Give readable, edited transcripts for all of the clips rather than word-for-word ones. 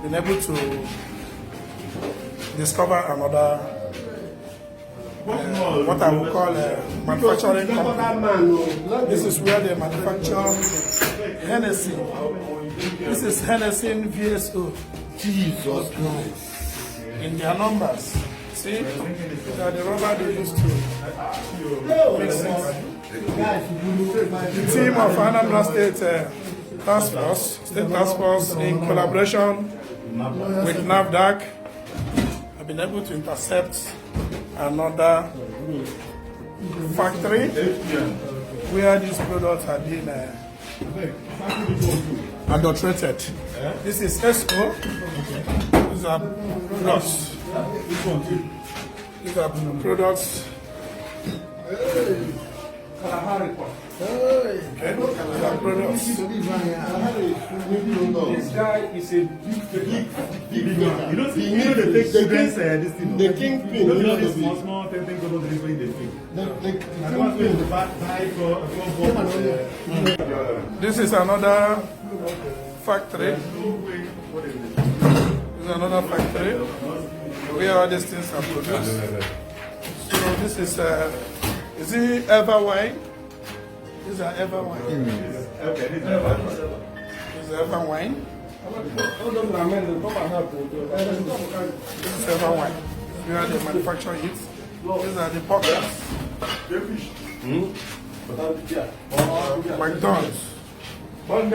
been able to discover another what I would call a manufacturing company. This is where they manufacture Hennessy. This is Hennessy VSO. Jesus Christ. In their numbers. See, that the rubber they used to mix it. The team of Anambra State Task Force, in collaboration with NAFDAC, have been able to intercept another factory where these products have been adulterated. This is SO. These are products. These are products. Okay, these are products. This guy is a big guy. You know the big children's this thing. The kingpin. You know the small thing go to deliver the thing. This is another factory. This is another factory where all these things are produced. So this is it Ever wine? These are Ever wine. Okay, this This is Ever wine. This is Ever wine. Where they manufacture it. These are the pockets. McDonald's. Come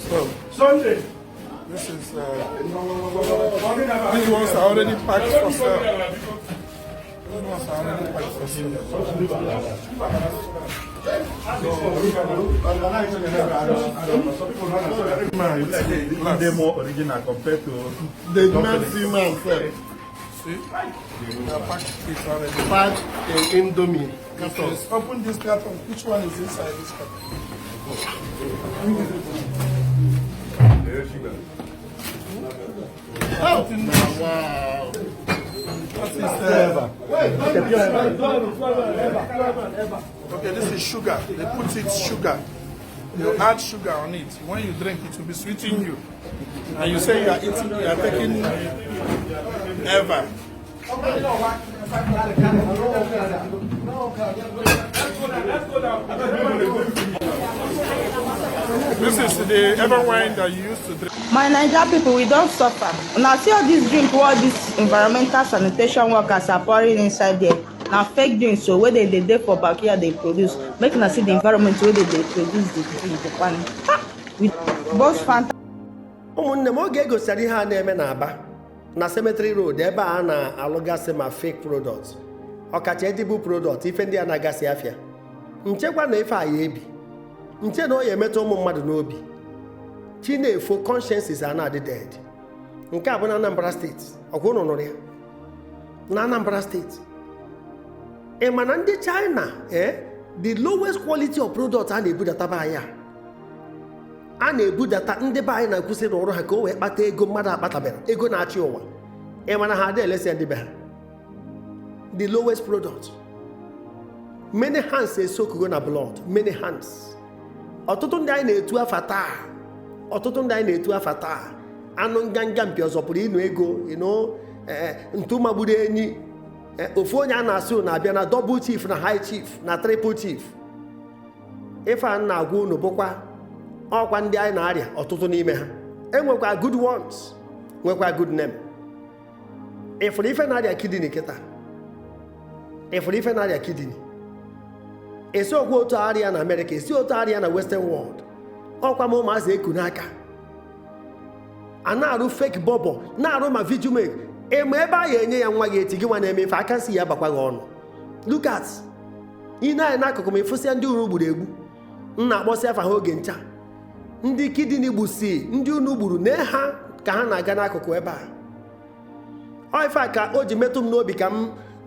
So Sunday. this is these ones are already packed for sale. These ones are already packed for sale. They're more original compared to The Nancy man said, See? They are packed it already. packed in Indomie. Yes, open this carton. Which one is inside this carton? Wow. What is okay, this is sugar. They put it sugar. You add sugar on it. When you drink, it will be sweetening you. And you say you are eating, you are taking Ever. This is the Ever wine that you used to drink. My Niger people, we don't suffer. Now see all this drink, what these environmental sanitation workers are pouring inside there. Now fake drinks, so where they for backyard they produce, making us see the environment where they produce the drink. With both Fanta. ụmụnne m oge egosara ihe a na-eme n'Aba na Cemetery Road ebe a na-alụgasị ma fake products ọkacha edible product ife ndị a na-agasị afịa nchekwa na ife a ya ebi nche na ọ ya emetụ ụmụ mmadụ n'obi chi na-efo consciences a na-adị dead nke a bụ na Anambra steeti ọkwa ụnụ nụrụ ya na Anambra steeti ị ma na ndị China the lowest quality of product a na-ebudata be anyị a na-ebudata ndị be anyị na-akwụsị n'ọrụ ha ka o wee kpata ego mmadụ akpatabere ego na-achị ụwa ị mana ha adịelesi ndị be ha the lowest product many hands esokugo na blood many hands ọtụtụ ndị anyị na-etu afa taa ọtụtụ ndị anyị na-etu afa taa anụ nganga mpi ọzọ pụrụ ịnụ ego ntu magburu enyi ofu onye a na-asị na-abịa na double chief na high chief na triple chief ife a na-agwa unu bụkwa ọkwa ndị anyị na-arịa ọtụtụ n'ime ha enwekwa good ones nwekwa good name ịfụrụ ife na-arịa kidney kịta ịfụrụ ife na-arịa kidney esi okwu otu arịa na America esi otu arịa na Western world ọkwa ma ụmụazị eku n'aka a na-arụ fake bọbọ na-arụ ma vijumek eme ebe a ya enye ya nwa gị eti gị nwa na-eme ife aka si ya bakwa gị ọnụ look at ị na-anya n'akụkụ ma ịfụsịa ndị unu gburu egbu nna akpọsị afa ha oge ncha ndị kidney gbusi ndị unu gburu na ha ka ha na-aga n'akụkụ ebe a ife a ka o ji metụ m n'obi ka m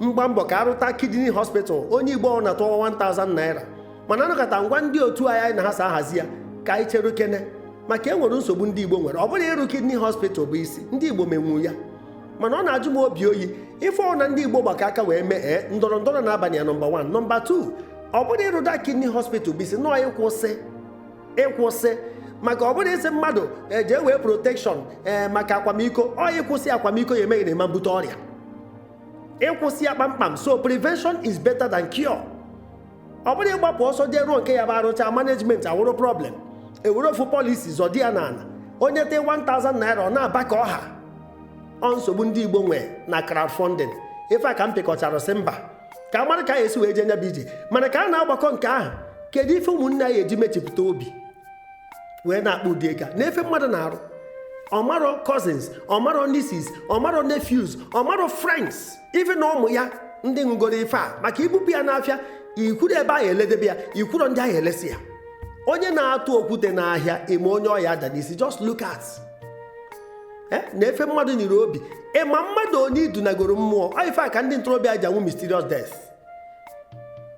mgba mbọ ka arụta kidney hospital onye Igbo ọ na-atụwa 1000 naira mana anọkọta ngwa ndị otu anyị na ha sa ahazi ya ka anyị chere kene maka enwere nsogbu ndị Igbo nwere ọ bụrụ ịrụ kidney hospital bụ isi ndị Igbo menwu ya mana ọ na-ajụ m obi oyi ife ọ na ndị Igbo gbakọ aka wee mee ndọrọ ndọrọ n'abalị ya nọmba 1. nọmba 2, ọ bụrụ ịrụda kidney hospital bụ isi nọọ ịkwụsị maka ọ bụrụ isi mmadụ eje wee protection maka akwamiko ọ ịkwụsị akwamiko ya emeghị na-ema mbute ọrịa ịkwụsị ya kpamkpam. So prevention is better than cure. Ọ bụrụ ịgbapụ ọsọ jee ruo nke ya bụ arụcha management awụrụ problem ewere ofu policy zọdi ya n'ala onye te 1000 naira ọ na-aba ka ọha. Ọ nsogbu ndị Igbo nwee na crowdfunding. Ife a ka m pịkọchara sị mba ka mmadụ ka esi wee je nyebe ije mana ka a na-agbakọ nke ahụ kedu ife ụmụnne ya eji mechipụta obi wee na-akpụ ụdị ego na-efe mmadụ na-arụ ọmarọ cousins ọmarọ nieces ọmarọ nephews ọmarọ friends even na ụmụ ya ndị ngoro ife a maka ibupụ ya n'afịa ikwuru ebe ahụ eledebe ya ikwuru ndị ahụ elesi ya. Onye na-atụ okwute n'ahịa eme onye ọya ada n'isi. Just look at na-efe mmadụ nyere obi ịma mmadụ onye idunagoro mmụọ ife a ka ndị ntorobịa ji anwụ mysterious death.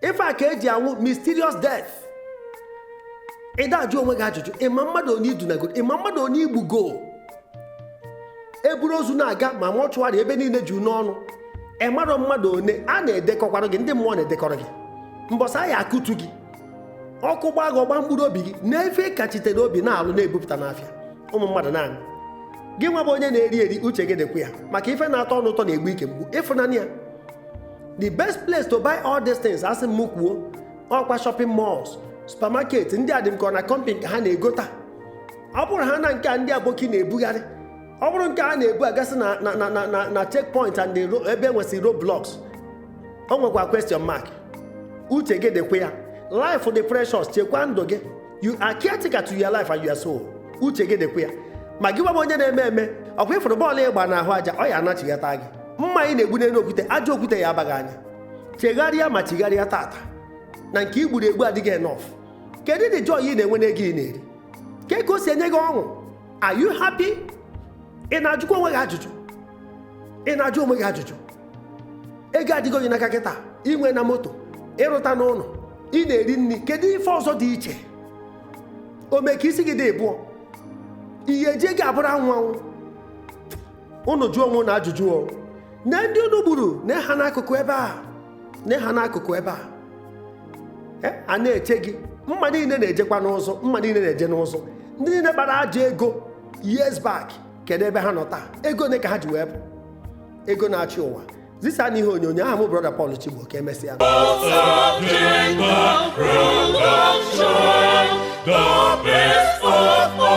Ife a ka eji anwụ mysterious death. Ịda ajụ onwe gị ajụjụ ịma mmadụ onye idunagoro ịma mmadụ onye igbugo eburu ozu na-aga ma mọchụarị ebe niile ju n'ọnụ ịmarọ mmadụ one a na-edekọkwara gị ndị mmụọ na-edekọrọ gị mbọsa ya akụtu gị ọkụ gbaa gị ọgba mkpụrụ obi gị na-efe kachitere obi na-alụ na-ebupụta n'afịa ụmụ mmadụ naanị gị nwa bụ onye na-eri eri uche gị dịkwa ya maka ife na-atọ ọnụ ụtọ na-egbu ike mgbu ịfụnanya ya. The best place to buy all these things asị m kwuo ọkwa shopping malls supermarket ndị a dị m ka ọ na company ka ha na-egota. Ọ bụrụ ha na nke a ndị aboki na-ebugharị ọ bụrụ nke a na-ebu agasị na checkpoint and ebe enwesị roadblocks o nwekwa question mark. Uche gị dịkwa ya life dị precious chekwa ndụ gị you are caretaker to your life and your soul. Uche gị dịkwa ya ma gị gbaba onye na-eme eme ọkwa ịfụrụ bọọlụ ịgba n'ahụ aja ọ ya anachighata gị mma ị na-egbu n'elu okwute ajọ okwute ya abaghị anya chegharịa ma chigharịa tata na nke igburu egbu adịghị enough. Kedu dị joy ị na-enwe n'ego ị na-eri ka o si enye gị ọṅụ? Are you happy? Ị na-ajụkwa onwe gị ajụjụ ị na-ajụ onwe gị ajụjụ ego adịghị onye n'aka kịta inwe na moto ịrụta n'ụlọ ị na-eri nri kedu ife ọzọ dị iche o mee ka isi gị dị ịbụọ ihe eji gị abụrụ anwụ anwụ? Unu jụọ onwe na ajụjụ o na ndị unu gburu na ha n'akụkụ ebe a na-eche gị mma niile na-ejekwa n'ụzọ mma niile na-eje n'ụzọ ndị niile gbara ajọ ego years back kedu ebe ha nọ taa? Ego ne ka ha ji wee bụ ego na-achị ụwa. Zisa n'ihe onyonyo aha m brother Paul Chigbo ka emesịa. The best of